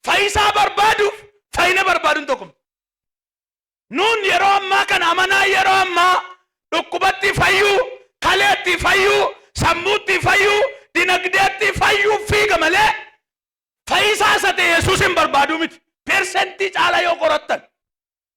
Fayyisaa barbaaduuf fayyina barbaaduun tokko miti. Nuun yeroo ammaa kana amanaa yeroo ammaa dhukkubatti fayyuu, kaleetti fayyuu, sammuutti fayyuu, dinagdeetti fayyuu fiiga malee fayyisaa isa ta'e Yesuus hin barbaaduu miti. Persentii caalaa yoo qorattan.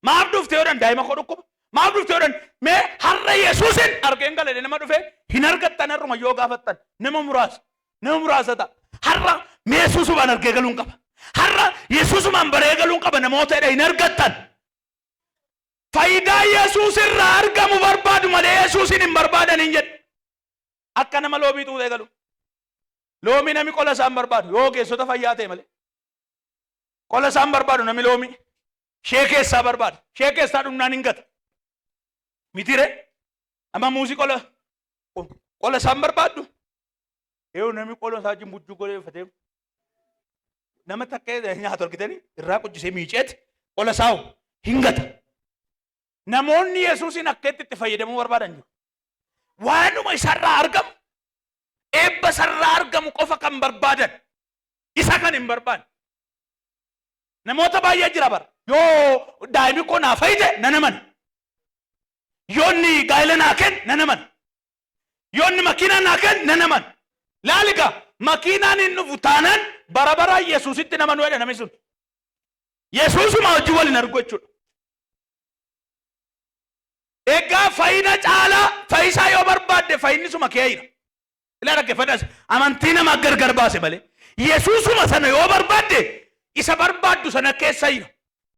Maaf dhufte yoo daa'ima koo dhukkuba? Maaf dhufte yoo mee har'a Yesuusin argeen galee nama dhufe hin argattan har'uma yoo gaafattan nama muraasa. Nama muraasa ta'a. Har'a mee Yesuusumaan argee galuun qaba. Har'a Yesuusumaan baree galuun qaba namoota jedha hin argattan. Faayidaa Yesuus irraa argamu barbaadu malee Yesuusin hin barbaadan hin jedhu. Akka nama loomii xuuxee galu. Loomii nami qola isaan barbaadu yoo ogeessota fayyaa ta'e malee. Qola isaan barbaadu nami loomii. Ishee keessaa barbaada. Ishee keessaa dhumnaan hin gata. Mitire? Amma muuzii qola qola isaan barbaaddu. Yoo namni qola isaa wajjin bujjuu godhee uffatee nama takka nyaatu argitanii irraa quncisee miiceeti qola isaa hin gata. Namoonni Yesuusiin akka itti fayyadamuu barbaadan jiru. Waanuma isarraa argamu, eebba isarraa argamu qofa kan barbaadan, isa kan hin barbaanne. Namoota baay'ee jira bara. Yoo daa'imni koo naa fayyite nan amana. Yoo inni gaa'ela naa kenne nan amana. Yoo inni makiinaa naa kenne nan amana. Laali gaa, makiinaan hin dhufu taanaan bara baraan Yesuusitti nama nu jedha namni sun. Yesuusuma wajjin wal hin argu jechuudha. Egaa fayyina caalaa fayyisaa yoo barbaadde fayyinni suma kee jira. Ilaa, dhaggeeffadhaas, amantii nama gargar baase malee. Yesuusuma sana yoo barbaadde isa barbaaddu sana keessa jira.